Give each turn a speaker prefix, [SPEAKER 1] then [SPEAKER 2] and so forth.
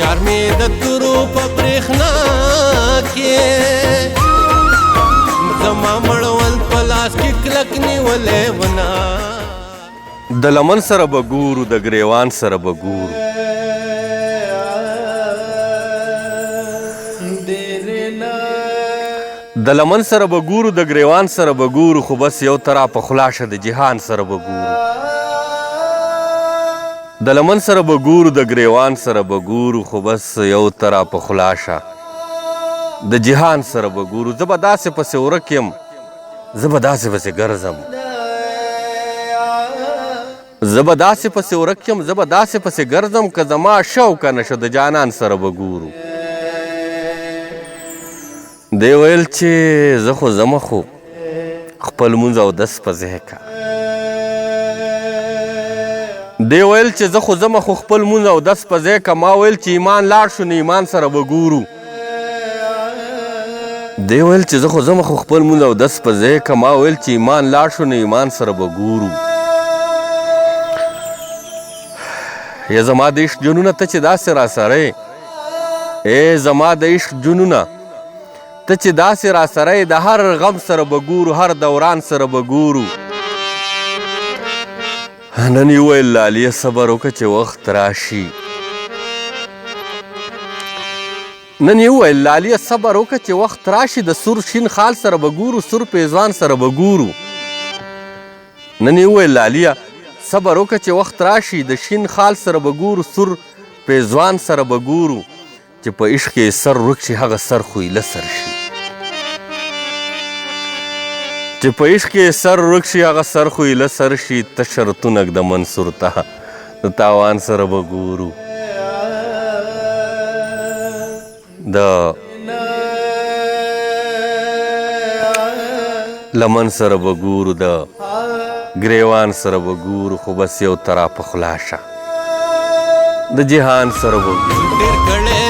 [SPEAKER 1] یار مې د تورو په برېښنا کې زما مړوند په لاس کې کلک نیولی ونه.
[SPEAKER 2] د لمن سره به ګورو، د ګریوان سره به ګورو. د لمن سره به ګورو، د ګریوان سره به ګورو، خو بس یو ترا په خولا شه، د جهان سره به ګورو. د لمن سره به ګورو، د ګریوان سره به ګورو، خو بس یو ترا په خولا شه، د جهان سره به ګورو. زه به داسې پسې ورک یم، زه به داسې پسې ګرځم، زه به داسې پسې ورک یم، زه به داسې پسې ګرځم، که زما شه او که نه شه، د جانان سره به ګورو. دی ویل چې زه خو ځمه، خو خپل مونځ او دس په ځای که. دی ویل چې زه خو ځمه، خو خپل مونځ او دس په ځای که. ما ویل چې ایمان لاړ شو نو ایمان سره به ګورو. دی ویل چې زه خو ځمه، خو خپل مونځ او دس په ځای که. ما ویل چې ایمان لاړ شو نو ایمان سره به ګورو. یا زما د عشق جنونه ته چې داسې راسره یې، ای زما د عشق جنونه ته چې داسې راسره یې، د هر غم سره به ګورو، هر دوران سره به ګورو. نن یې وویل لالیه صبر وکړه چې وخت راشي. نن یې وویل لالیه صبر وکړه چې وخت راشي، د سور شین خال سره به ګورو، سور پیزوان سره به ګورو. نن یې وویل لالیه صبر وکړه چې وخت راشي، د شین خال سره به ګورو، سور پیزوان سره به ګورو. چې په عشق کې سر ورک شي هغه سر خو یې له سر شي، چې په عشق کې سر ورک شي هغه سر خو یې له سر شي. ته شرطونه ږده منصور ته، د تاوان سره به ګورو. د لمن سره به ګورو، د ګریوان سره به ګورو، خو بس یو ترا په خولا شه، د جهان سره به ګورو.
[SPEAKER 1] ډېر کړی